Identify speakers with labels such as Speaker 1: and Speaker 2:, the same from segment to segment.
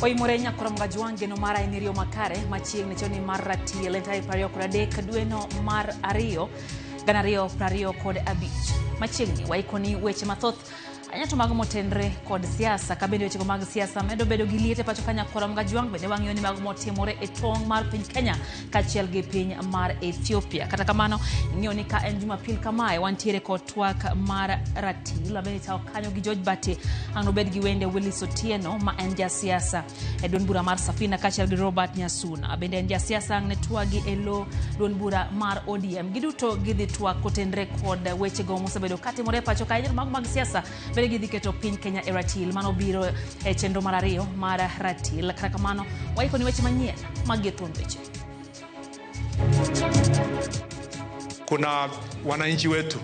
Speaker 1: Oimore nyakoro Mgajwang' geno mara en riyo makare machiegni choni mar ratiel en tarik 23 dweno mar 2 2025. Machiegni waikoni weche mathoth ahinya to mago motenre kod siasa ka bende wechego mag siasa medo bedo gi liet e pacho ka nyakoro Mgajwang' bende wang'iyo ni mago motimore e tong' mar piny Kenya kaachiel gi piny mar Ethiopia. Kata kamano ing'eyo ni ka en Jumapil kamae wantiere kod twak mar ratil mabende itayo kanyo gi George Bati ang' nobed gi wende Willis Otieno ma en jasiasa e duond bura mar Safina kaachiel gi Robert Nyasuna bende en jasiasa ang' ne twagi e lo duond bura mar ODM. Giduto gidhi twak kotenre kod wechego mosebedo katimore e pacho ka mago mag siasa bende gidhi keto piny Kenya e ratil mano biro e chenro mar ariyo mar ratil. Kata kamano waikoni weche manyien mag gi thuond weche.
Speaker 2: Kuna wananchi wetu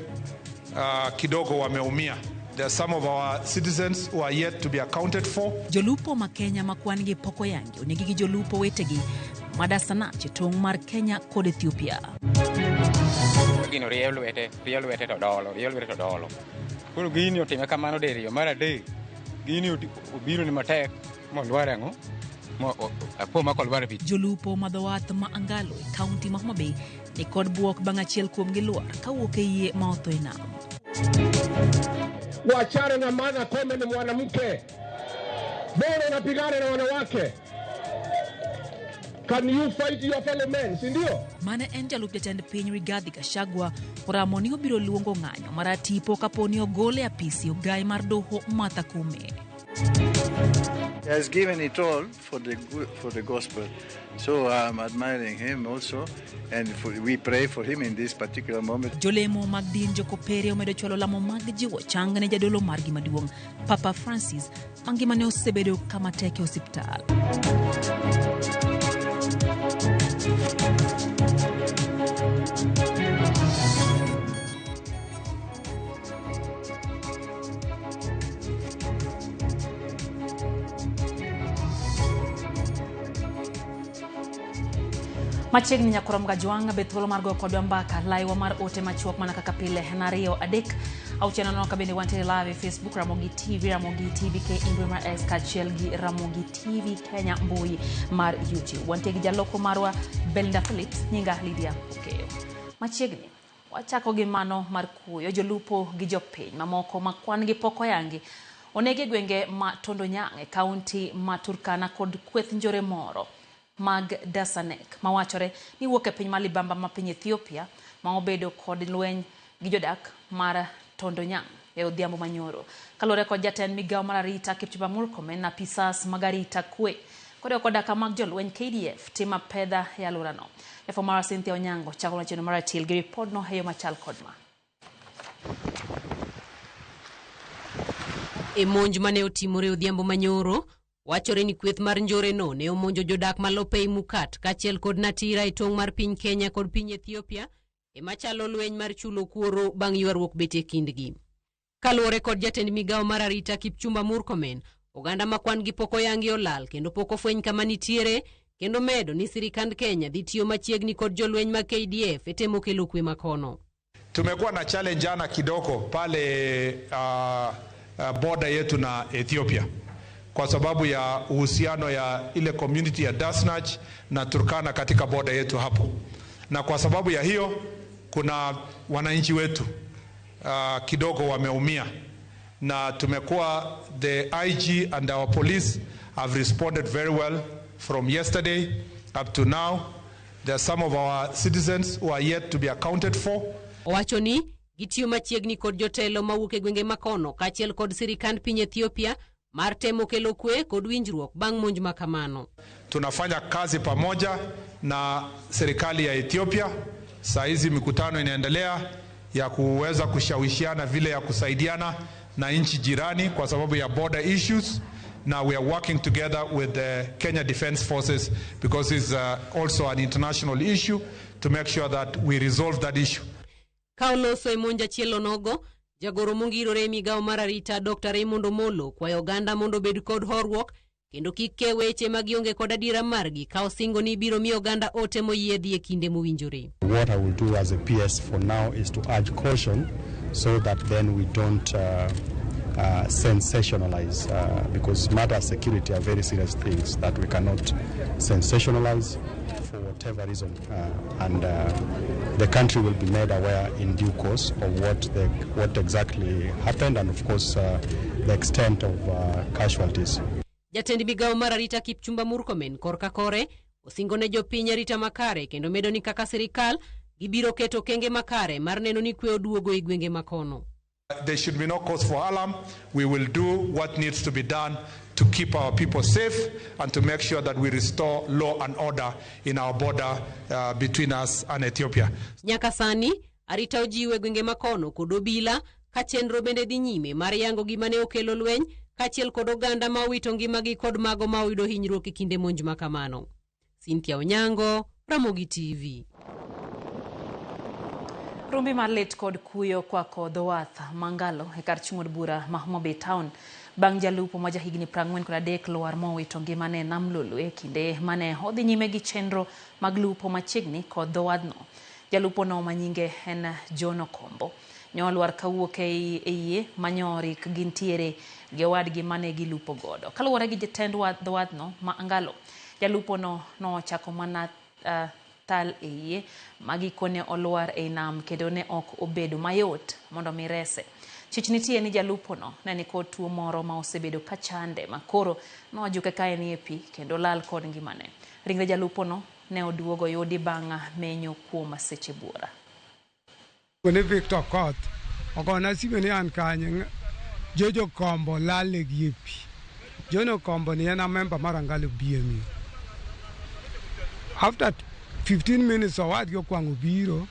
Speaker 2: kidogo wameumia. There are some of our citizens who are yet to be accounted for.
Speaker 1: Jolupo ma Kenya ma kwan gi pok oyangi onegi gi jolupo wetegi ma Dasanach e tong' mar Kenya kod Ethiopia.
Speaker 3: Gino rieyo lwete to dolo, rieyo lwete to dolo. Koro gini otime kamano diriyo, mar adek gini obiro ni matek molwar ang'o? Apo ma kolwar e pi.
Speaker 1: Jolupo ma dho wath ma Angalo e kaunti ma Homa Bay ni kod buok bang' achiel kuomgi lwar kawuok e yie ma otho e nam.
Speaker 4: Wachana na Martha Koome ni mwanamke, bora unapigana na wanawake. Can you fight your fellow men, si ndio?
Speaker 1: Mane en jalup jatend piny Rigathi Gachagua oramo ni obiro luongo ng'anyo mar atipo kapo ni ogole e apisi ogai mar doho Martha Koome.
Speaker 5: He has given it all for the gospel. So I'm admiring him also, and we pray for him in this particular moment.
Speaker 1: Jolemo mag din Jokopere omedo chwalo lamo mag jiwo chang ne jadolo margi maduong' Papa Francis mangimane osebedo kama tek e osiptal. Machiegni nyakoro Mgajwang' be thuolo mar goyo kodwa mbaka laiwa mar ote machuok mana kaka pile en 2 3 6 nono ka bende wantiere live e Facebook Ramogi TV, Ramogi TV K mbui mar X kaachiel gi Ramogi TV Kenya mbui mar YouTube. Wantie gi jaloko marwa Belinda Phillips, nyinga Lydia Okeyo. Machiegni wachako gi mano mar kuyo jolupo gi jopiny mamoko ma kwan gi pok oyangi onegi e gwenge ma Tondonyang' e kaunti ma Turkana kod kweth njore moro mag Dasanek mawachore ni wuok e piny ma libamba ma piny Ethiopia ma obedo kod lweny gi jodak mar Tondonyang' e odhiambo manyoro. Kaluwore kod jatend migawo mar arita Kipchumba Murkomen, apisas mag arita kwe kod kodaka mag jolweny KDF timo apedha e alworano. Jafwambo mara Cynthia Onyango chako chenro mar ratil gi ripodno e yo machal kod ma.
Speaker 6: E monj mane otimore odhiambo manyoro, wachore ni kweth mar njoreno ne omonjo jodak ma Lopei Mukat kaachiel kod Natira e tong' mar piny Kenya kod piny Ethiopia ema chalo lweny mar chulo kuoro bang' ywaruok bet e kindgi. Kaluwore kod jatend migawo mar arita Kipchumba Murkomen, oganda ma kwan gi pok oyangi olal kendo pok ofweny kama nitiere, kendo medo ni sirikand Kenya dhi tiyo machiegni kod jolweny mag KDF e temo kelo kwe makono.
Speaker 2: Tumekuwa na challenge jana kidogo pale border yetu na Ethiopia kwa sababu ya uhusiano ya ile community ya Dasnach na Turkana katika border yetu hapo, na kwa sababu ya hiyo kuna wananchi wetu kidogo wameumia, na tumekuwa the IG and our police have responded very well from yesterday up to now. There are some of our citizens who are yet to be accounted for.
Speaker 6: Owacho ni gitiyo machiegni kod jotelo mawuok e gwenge makono kaachiel kod sirikand piny Ethiopia mar temo kelo kwe kod winjruok bang' monj ma kamano.
Speaker 2: Tunafanya kazi pamoja na serikali ya Ethiopia. Saa hizi mikutano inaendelea ya kuweza kushawishiana vile ya kusaidiana na nchi jirani kwa sababu ya border issues. Now we are working together with the Kenya Defence Forces because it's also an international issue to make sure that we resolve that issue.
Speaker 6: Ka oloso e monj achiel onogo, jagoro mongirore e migawo mar arita Dr. Raymond Omolo kwayo oganda mondo obed kod horuok kendo kik ke weche ma gionge kod adiera margi ka osingo ni ibiro miyo oganda ote moyiedhi e kinde mowinjore.
Speaker 7: What I will do as a PS for now is to urge caution so that then we don't Sensationalize because matters security are very serious things that we cannot sensationalize for whatever reason, and the country will be made aware in due course of what exactly happened and of course the extent of casualties.
Speaker 6: Jatend migawo mar arita Kipchumba Murkomen korka kore osingo ne jopiny arita makare kendo medo ni kaka sirikal gibiro keto okenge makare mar neno ni kwe oduogo e gwenge makono.
Speaker 2: There should be no cause for alarm. We will do what needs to be done to keep our people safe and to make sure that we restore law and order in our border between us and Ethiopia.
Speaker 6: Nyaka sani arita ojiw e gwenge makono kod obila ka chenro bende dhi nyime mar yango gima ne okelo lweny kaachiel kod oganda ma owito ngimagi kod mago ma oyudo hinyruok e kinde monj ma kamano. Cynthia Onyango, Ramogi TV.
Speaker 1: Rumbi mar lit kod kuyo kwako dho wath Mangalo e kar chung' od bura ma Homa Bay Town bang' jalupo ma jahigni 43 lwar mowito ngimane e nam Lolwe e kinde mane odhi nyime gi chenro mag lupo machiegni kod dho wadhno. Jalupo no ma nyinge en John Okombo nyolwar kawuok e yie manyorik gintiere gi owadgi mane gilupo godo. Kaluwore gi jatend dho wadhno ma Angalo, jalupo no nochako mana thal e yie ma gikone olwar ei nam kendo ne ok obedo mayot mondo mi rese. Chich nitie ni jalupo no ne nikod tuo moro ma osebedo ka chande ma koro nojuke ka en e pi kendo lal kod ngimane. Ringre jalupo no ne oduogo yudi bang' menyo kuom seche buora.
Speaker 8: Ni Victor Koth ogona sime ni an kanye Jojo Kombo lal gi e pi. Jono Kombo ni en a member mar Angalo BMU. After 15 minutes owadgi okwang'o biro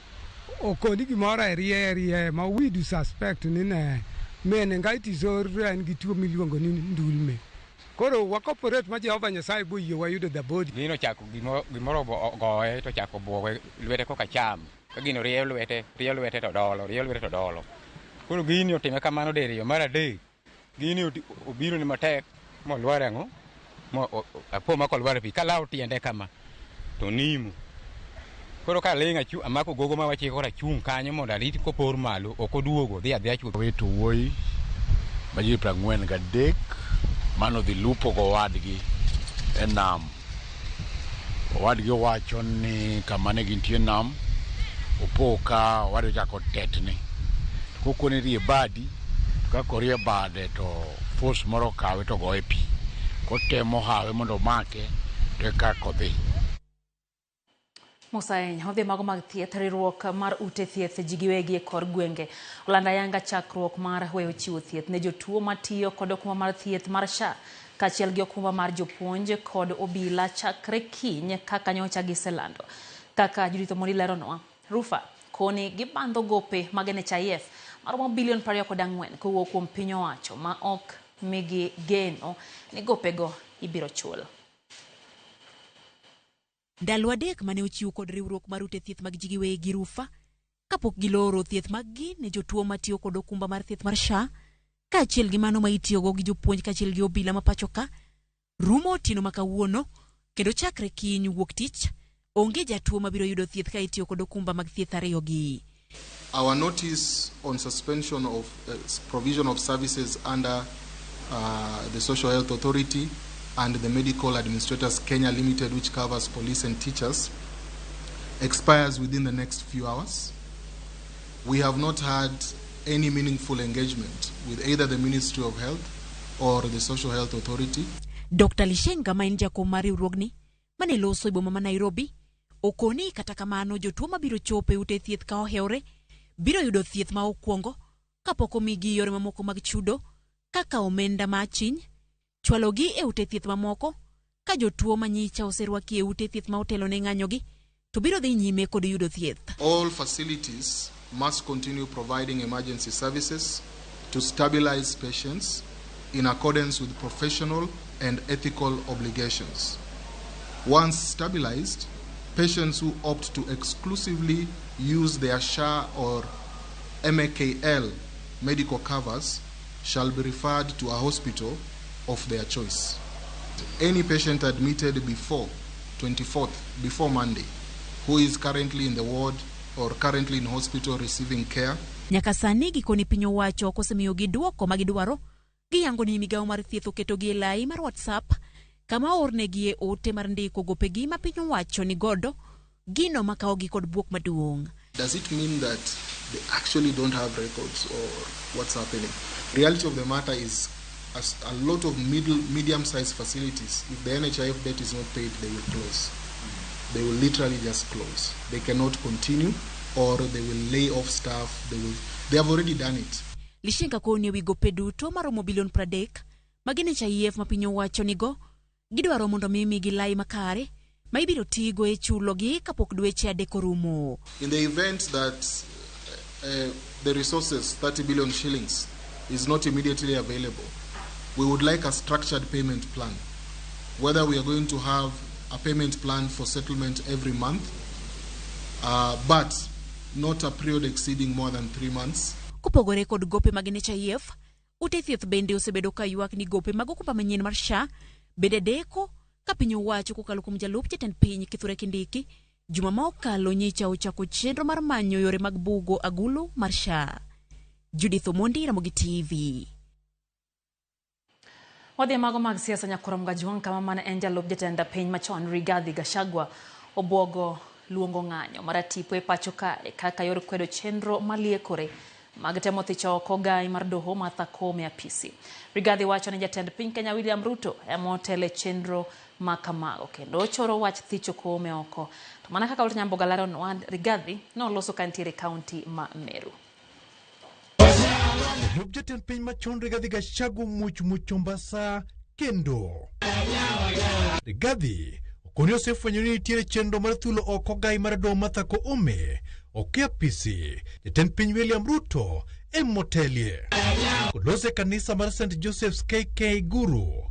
Speaker 8: okoni gimoro e rie rie ma we do suspect ni ne meningitis or en gi tuo miluongo ni ndulme. Koro wa cooperate ma Jehova Nyasaye boyie wayudo the body.
Speaker 3: Gino chako gimoro goye to chako buoge lwete koka cham ka gino rieyo lwete, rieyo lwete to dolo, rieyo lwete to dolo. Koro gini otime kamano diriyo. Mar adek, gini obiro ni matek molwar ang'o mo apo ma kolwar e pi kalawo tiende kama to nimo. Koro kaling' amako gogo ma wachiko koro achung' kanyo mondo arit kopor malo, ok oduogo, dhi adhiya chuth.
Speaker 9: Owito wuoyi ma ji 43 manodhi lupo gowadgi e nam. Owadgi owacho ni kama ne gintie nam opo ka owadgi ochako tetni. To kokone rie badi, to kaka orie bade to force moro okawe to goye pi. Kotemo hawe mondo omake to eka kodhi.
Speaker 1: Musa Eny, odhi mago mag thieth, riwruok mar ute thieth ji giwegi e kor gwenge olando ayanga chakruok mar weyo chiwo thieth ne jotuo matiyo kod okumba mar thieth mar SHA kaachiel gi okumba mar jopuonj kod obila chakre kiny kaka nyocha giselando. Kaka Judith Omondi leronwa, Rufa koni gibandho gope mag NHIF maromo bilion 24 kowuok kuom piny owacho ma ok migi geno ni gopego ibiro chul.
Speaker 10: Ndalo 3 mane ochiw kod riwruok mar ute thieth mag ji giwegi Rufa kapok giloro thieth mag-gi ne jotuo matiyo kod okumba mar thieth mar SHA kaachiel gi mano ma itiyogo gi jopuonj kaachiel gi obila ma pacho ka rumo otieno ma kawuono kendo chakre kiny wuok tich onge jatuo mabiro yudo thieth ka itiyo kod okumba mag thieth ariyo gi.
Speaker 11: Our notice on suspension of provision of services under the Social Health Authority and the Medical Administrators Kenya Limited, which covers police and teachers, expires within the next few hours. We have not had any meaningful engagement with either the Ministry of Health or the Social Health Authority.
Speaker 10: Dr. Lishenga ma en jakom mar riwruogni mane loso e boma ma Nairobi okoni kata kamano jotuo mabiro chopo e ute thieth ka ohewre biro yudo thieth ma okwongo kapok omigi yore mamoko mag chudo kaka omenda ma achiny chwalogi e ute thieth mamoko ka jotuo manyicha oserwaki e ute thieth ma otelo ne ng'anyogi to biro dhi nyime kod yudo thieth.
Speaker 11: All facilities must continue providing emergency services to stabilize patients in accordance with professional and ethical obligations. Once stabilized, patients who opt to exclusively use their SHA or MAKL medical covers shall be referred to a hospital of their choice. Any patient admitted before 24th, before Monday, who is currently in the ward or currently in hospital receiving care
Speaker 10: Nyaka sani gikoni piny owacho ok osemiyogi duoko ma gidwaro. Giyango ni migawo mar thieth oketogi e lai mar WhatsApp kama oornegie ote mar ndiko gopegi ma piny owacho ni godo gino makawogi kod buok maduong'.
Speaker 11: Does it mean that they actually don't have records or what's happening? Reality of the matter is, as a lot of medium-sized facilities, if the NHIF debt is not paid, they will close. They will literally just close. They cannot continue, or they will lay off staff. They have already done it.
Speaker 10: Lishenga koni ewi gope duto maromo bilion 30 mag NHIF ma piny owacho nigo gidwaro mondo mi migi lai makare ma ibiro tigo e chulogi kapok dweche adek orumo.
Speaker 11: In the event that the resources, 30 billion shillings, is not immediately available, we would like a structured payment plan. Whether we are going to have a payment plan for settlement every month, but not a period exceeding more than 3 months.
Speaker 10: Kopogore kod gope mag NHIF, ute thieth bende osebedo ka ywak ni gope mag okumba manyien mar SHA bende deko ka piny owacho kokalo kuom jalup jatend piny Kithure Kindiki juma ma okalo nyicha ochako chenro mar manyo yore mag bugo agulu mar SHA. Judith Omondi, Ramogi TV.
Speaker 1: Wadhi mago mag siasa nyakurom Gajwang' kama mane en jalup jatend piny machon Rigathi Gachagua obwogo luongo ng'anyo maratipo e pacho kae kaka yor kwedo chenro maliekore mag temo thicho oko gai mar doho Martha Koome apisi. Rigathi wacho ni jatend piny Kenya William Ruto ema otele chenro ma kamago kendo ochoro wach thicho Koome oko. To mana kaka Walter Nyamboga leronwa, Rigathi noloso ka nitiere kaunti ma Meru.
Speaker 12: Jalup jatend piny machon Rigathi Gachagua much Mombasa kendo. Rigathi okoni osefwenyo ni nitiere chenro mar thulo oko gai mar doho Martha Koome ok e apisi jatend piny William Ruto emotelie. Kolose kanisa mar St. Joseph's KK Guru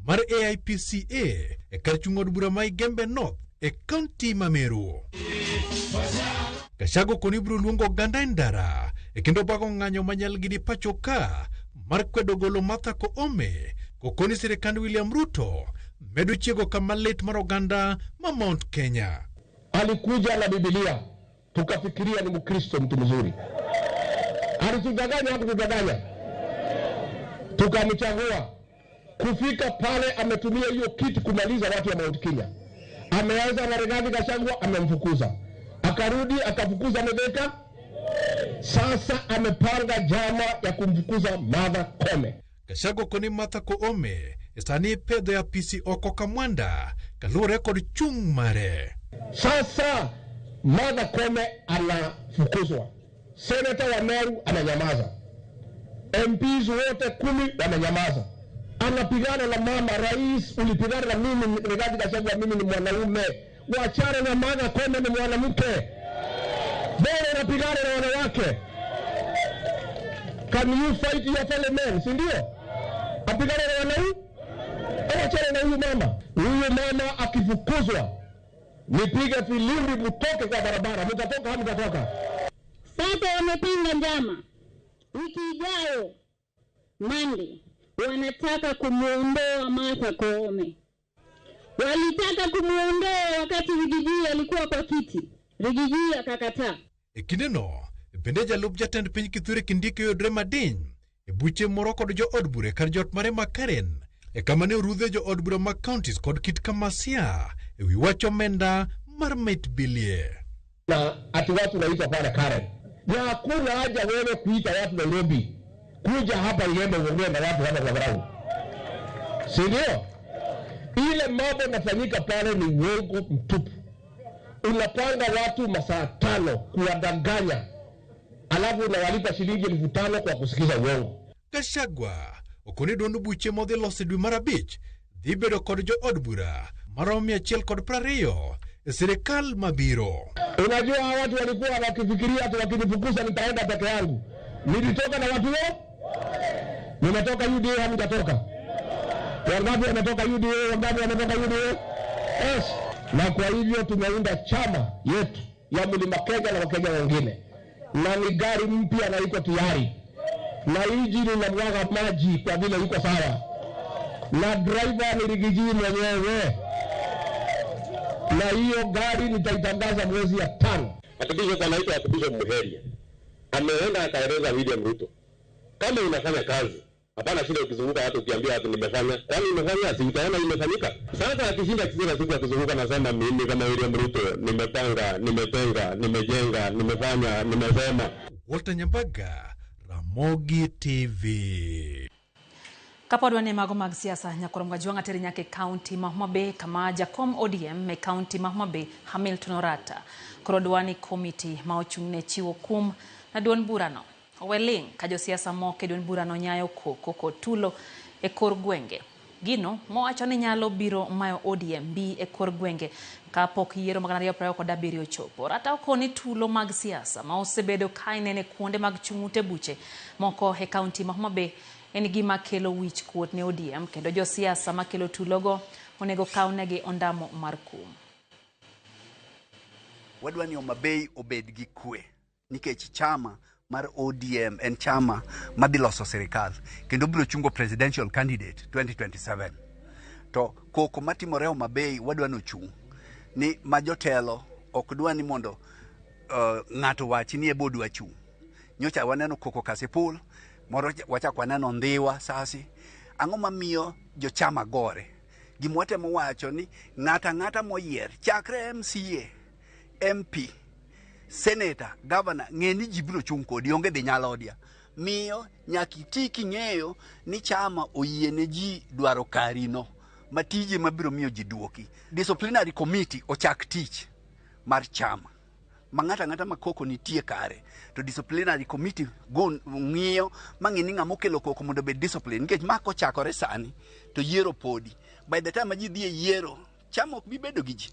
Speaker 12: mar AIPCA e kar chung' od bura ma Igembe North e kaunti ma Meru. Gachagua okoni biro luongo oganda e ndara e kendo bago ng'anyo manyal gi pacho ka mar kwedo golo Martha Koome kokoni sirikand William Ruto medo chiego kama lit mar oganda ma Mount Kenya.
Speaker 4: Alikuja na Biblia tukafikiria ni Mkristo mtu mzuri. Alitudanganya, hakutudanganya. Tukamchagua. Kufika pale ametumia hiyo kitu kumaliza watu wa Mount Kenya. Ameanza na Rigathi Gachagua, amemfukuza. Akarudi akafukuza Mithika. Sasa amepanga jama ya kumfukuza Martha Koome.
Speaker 12: Gachagua koni Martha Koome sani pedho ya apisi oko Kamwanda kaluwore kod chung' mare.
Speaker 4: Sasa Martha Koome anafukuzwa, seneta wa Meru ananyamaza, MPs wote 10 wananyamaza. Anapigana na mama rais, ulipigana na mimi Rigathi Gachagua, mimi ni mwanaume. Wachana na Martha Koome, ni mwanamke. Bora unapigana na wanawake. Can you fight your fellow men, si ndio? Apigana na wanaume? Wachana na huyu mama. Huyu mama akifukuzwa, nipige filimbi mtoke kwa barabara. Mtatoka au mtatoka?
Speaker 13: Sasa wamepanga njama. Wiki ijayo Monday wanataka kumuondoa Martha Koome. Walitaka kumuondoa wakati Rigiji alikuwa kwa kiti. Rigiji akakataa.
Speaker 12: E kindeno, bende jalup jatend piny Kithure Kindiki oyudre madiny e buche moro kod jo od bura e kar jot mare ma Karen e kama ne orudhe jo od bura mag counties kod Kit Kamasia e wi wach omenda mar mit bilie.
Speaker 4: Na ati watu wanaitwa pale Karen. Na hakuna haja wewe kuita watu Nairobi kuja hapa Igembe uongee na watu hapa kwa ground. Si ndio? Ile mambo yanafanyika pale ni uongo mtupu. Unapanga watu masaa 5 kuwadanganya, alafu unawalipa shilingi 5,000 kwa kusikiza uongo.
Speaker 12: Gachagua okoni duond buche modhi loso dwe mar 5 dhi bedo kod jo od bura maromo 120 e sirikal mabiro.
Speaker 4: Unajua hawa watu walikuwa wakifikiria ati wakinifukuza nitaenda peke yangu. Nilitoka na watu wao? Nimetoka UDA, hamjatoka. Wangapi wametoka UDA? Wangapi wametoka UDA? Yes. Na kwa hivyo tumeunda chama yetu ya Mlima Kenya na Wakenya wengine. Na ni gari mpya na iko tayari. Na injini inamwaga maji kwa vile iko sawa. Na driver ni Rigiji mwenyewe. Na hiyo gari nitaitangaza mwezi ya 5.
Speaker 14: Archbishop anaitwa Archbishop Muheria. Ameenda akaeleza William Ruto, kama unafanya kazi
Speaker 4: Hapana shida ukizunguka watu ukiambia watu nimefanya. Kwani nimefanya si utaona imefanyika. Sasa akishinda kila siku akizunguka nasema mimi kama William Ruto nimepanga, nimetenga, nimejenga, nimefanya, nimesema.
Speaker 12: Walter Nyambaga, Ramogi TV.
Speaker 1: Kapod wane mago mag siasa nyakorom Kajwang' ateri nyaka e kaunti ma Homa Bay kama jakom ODM e kaunti ma Homa Bay Hamilton Orata koro dwani komiti ma ochung' ne chiwo kum na duond burano owe ling' ka josiasa moko e duond burano nyayo koko kod tulo e kor gwenge. Gino mowacho ni nyalo biro mayo ODM bi e kor gwenge kapok yiero mag 2027 ochopo. Orata okoni tulo mag siasa ma osebedo ka inene kuonde mag chung' ute buche moko e kaunti ma Homa Bay en gima kelo wich kuot ne ODM kendo josiasa makelo tulogo onego kawnegi ondamo mar kum.
Speaker 14: Wadwa ni Homa Bay obed gi kwe nikech chama mar ODM en chama madhi loso sirikal kendo biro chungo presidential candidate 2027. To koko matimore Homa Bay wadwa ni ochung' ni ma jotelo ok dwa ni mondo ng'ato wachi ni ebo dwa chung'. Nyocha waneno koko Kasipul, moro wachak waneno Ndhiwa Sasi. Ang'o mamiyo jochama gore? Gima watemo wacho ni ng'ato ang'ata moyier chakre MCA, MP, Senator, Governor, ng'e ni ji biro chung' kodi, onge dhi nyalodia. Miyo nyaka iti king'eyo ni chama oyie ne ji dwaro karino ma tije mabiro miyo ji duoki. Disciplinary committee ochak tich mar chama. Ma ng'ato ang'ata ma koko nitie kare to disciplinary committee go ng'iyo ma ng'i ni ng'ama okelo koko mondo obed discipline nikech ma kochakore sani to yiero podi. By the time ma ji dhi e yiero, chama ok bi bedo gi ji.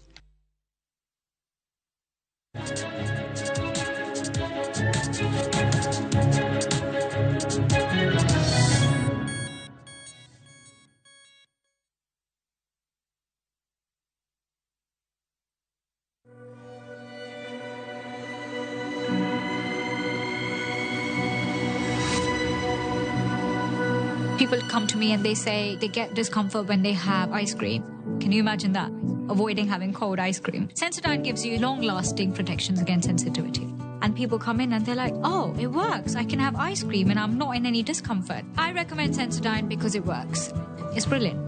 Speaker 15: People come to me and they say they get discomfort when they have ice cream. Can you imagine that? Avoiding having cold ice cream. Sensodyne gives you long-lasting protections against sensitivity. And people come in and they're like, oh, it works. I can have ice cream and I'm not in any discomfort. I recommend Sensodyne because it works. It's brilliant.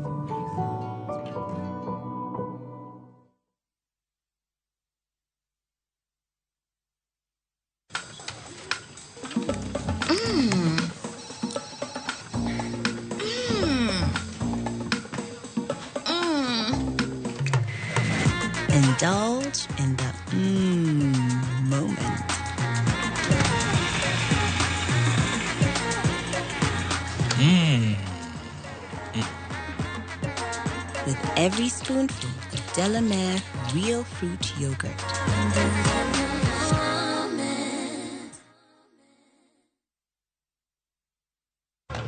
Speaker 16: Indulge in the moment. With every spoonful of Delamere Real Fruit Yogurt.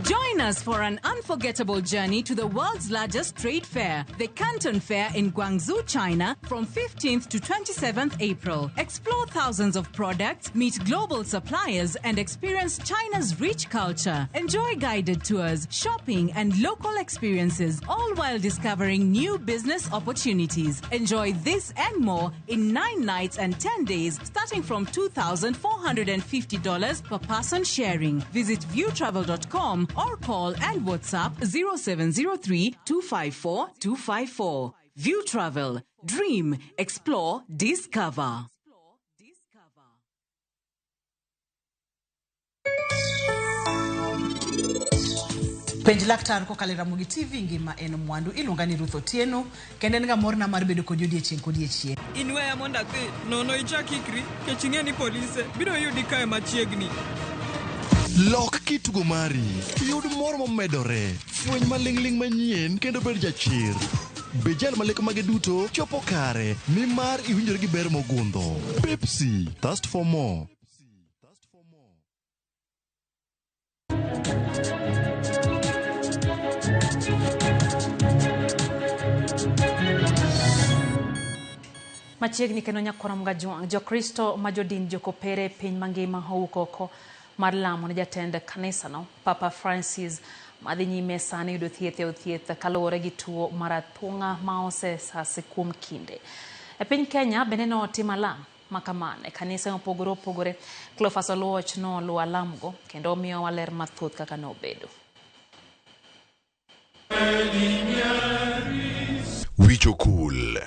Speaker 17: Join us for an unforgettable journey to the world's largest trade fair, the Canton Fair in Guangzhou, China, from 15th to 27th April. Explore thousands of products, meet global suppliers, and experience China's rich culture. Enjoy guided tours, shopping, and local experiences, all while discovering new business opportunities. Enjoy this and more in 9 nights and 10 days, starting from $2,450 per person sharing. Visit viewtravel.com or call and WhatsApp 0703 254 254. View Travel. Dream, explore, discover.
Speaker 18: Penj laktar kokalo e Ramogi TV ngima en mwandu. Iluonga ni Ruth Otieno kendo en ga morna mar bedo kodi odiechieng' kodiechieng'.
Speaker 19: In weya mondo adhi, nono ichak ikri, kech ing'e ni polise biro yudi kae machiegni.
Speaker 20: Lok kitugo mari, yud mor momedore, fweny maling'ling' manyien kendo bed jachir. Bed jal ma lek mage duto chopo kare nimar iwinjori gi ber mogundho. Pepsi, thirst for more.
Speaker 1: Machiegni kendo nyakwar Kajwang', Jokristo ma jodin jokopere e piny mangima owuok oko mar lamo ne jatend kanisano Papa Francis madhi nyime sani yudo thieth e od thieth kaluwore gi tuo mar athung'a ma osesase kuom kinde. E piny Kenya bende notim alam makamano e kanise mopogore opogore. Cleophas Oluoch noluwo alamgo kendo omiyowa ler mathoth kaka nobedo.
Speaker 21: Chokul.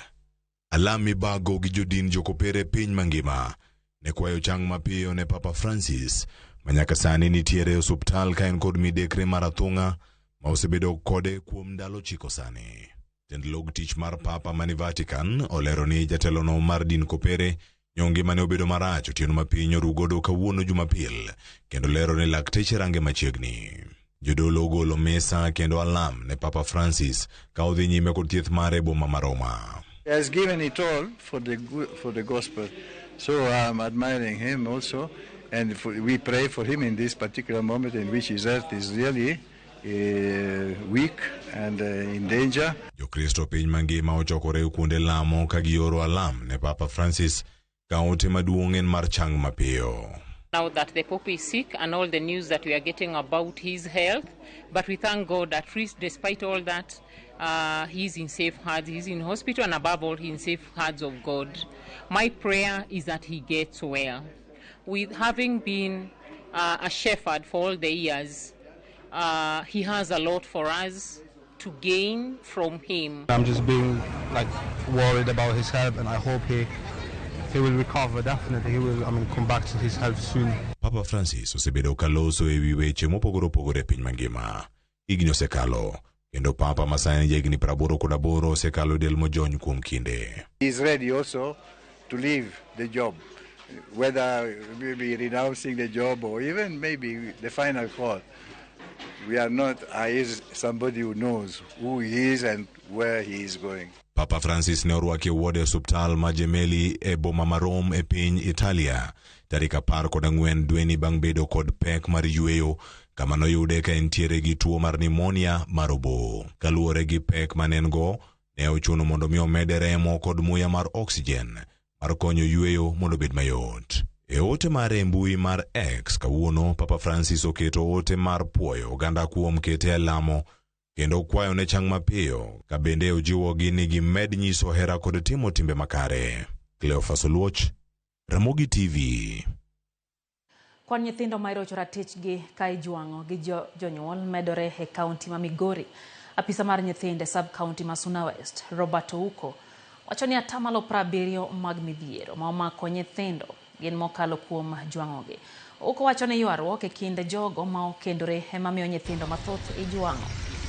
Speaker 21: Alam mibago gi jodin jokopere piny mangima ne kwayo chang mapiyo ne Papa Francis ma nyaka sani nitiere e osuptal ka en kod midekre mar athung'a ma osebedo kode kuom ndalo 9 sani. Tend log tich mar Papa mani Vatican olero ni jatelono mar din kopere nyo ngimane obedo marach otieno ma piny orugodo kawuono Jumapil kendo lero ni lakteche range machiegni. Jodolo ogolo misa kendo alam ne Papa Francis ka odhi nyime kod thieth mare e boma ma Roma.
Speaker 5: He has given it all for the gospel. So I'm admiring him also, and we pray for him in this particular moment in which his health is really weak and in danger.
Speaker 21: Jokristo piny mangima ochokore kuonde lamo ka gioro alam ne Papa Francis ka ote maduong' en mar chang mapiyo.
Speaker 22: Now that the Pope is sick and all the news that we are getting about his health, but we thank God at least despite all that, he's in safe hands, he's in hospital, and above all, he's in safe hands of God. My prayer is that he gets well. With having been a shepherd for all the years, he has a lot for us to gain from him.
Speaker 23: I'm just being worried about his health, and I hope he will recover, definitely. He will, come back to his health soon.
Speaker 21: Papa Francis osebedo ka loso e wi weche mopogore opogore e piny mangima. Higni osekalo, kendo Papa ma sani jahigni 88 osekalo del mojony kuom kinde.
Speaker 5: He is ready also to leave the job, whether maybe renouncing the job or even maybe the final call. We are not, he is somebody who knows who he is and where he is going.
Speaker 21: Papa Francis ne orwaki e ward e osuptal ma Gemelli e boma ma Rome e piny Italia tarik 14 dweni bang' bedo kod pek mar yweyo kama noyude ka entiere gi tuo mar pneumonia mar obo. Kaluwore gi pek mane en go, ne ochuno mondo mi omede remo kod muya mar oxygen mar konyo yweyo mondo obed mayot. E ote mare e mbui mar X kawuono, Papa Francis oketo ote mar puoyo oganda kuom kete e lamo kendo kwayo ne chang mapiyo ka bende ojiwogi ni gimed nyiso hera kod timo timbe makare. Cleophas Oluoch, Ramogi TV.
Speaker 1: Kwan nyithindo ma irocho ratichgi ka ijwang'o gi jonyuol medore e kaunti ma Migori. Apisa mar nyithindo e sub kaunti ma Suna West, Robert Ouko, wacho ni 70% mag midhiero ma omako nyithindo gin mokalo kuom jwang'ogi. Ouko wacho ni ywaruok e kind jogo ma okendore ema miyo nyithindo mathoth ijwang'o.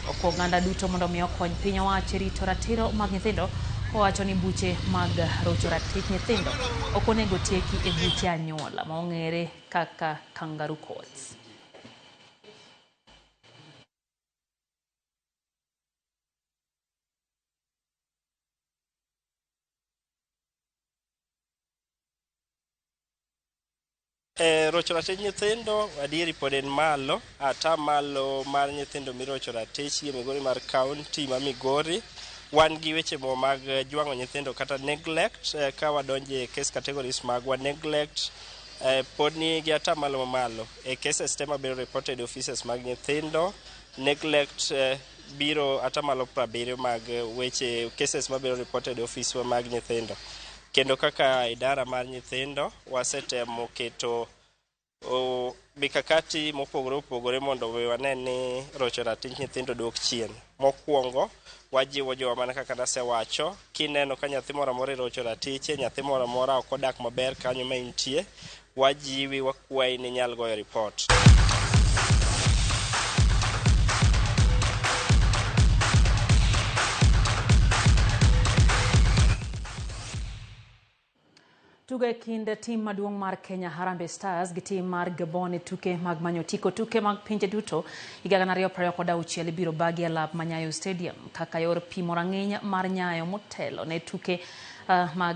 Speaker 1: Okwa oganda duto mondo mi okony piny owacho e rito ratiro mag nyithindo, kowacho ni buche mag rocho ratich nyithindo ok onego tieki e buche anyuola ma ong'ere kaka kangaroo courts.
Speaker 24: Rocho ratich nyithindo adieri pod en malo, atamalo mar nyithindo mirocho ratich e Migori mar kaunti ma Migori. Wan gi weche mo mag jwang'o nyithindo kata neglect, ka wadonje case categories magwa neglect, pod ni gi atamalo mamalo. E cases te mabedo reported e offices mag nyithindo, neglect biro atamalo 70 mag weche cases mabedo reported e ofiswa mag nyithindo. Kendo kaka idara mar nyithindo wasetemo keto mikakati mopogore opogore mondo we wane ni rocho ratich nyithindo dok chien. Mokwongo wajiwo jowa mana kaka nasewacho, kineno ka nyathi moro amora irocho ratiche, nyathi moro amora ok odak maber kanyo ma intie, wajiwi wakwayi ni inyal goyo ripot.
Speaker 1: Tugo e kind tim maduong' mar Kenya Harambee Stars gi tim mar Gabon e tuke mag manyo otiko tuke mag pinje duto higa 2026 ibiro bagi e lap ma Nyayo Stadium kaka yor pimo rang'iny mar nyayo motelo ne tuke mag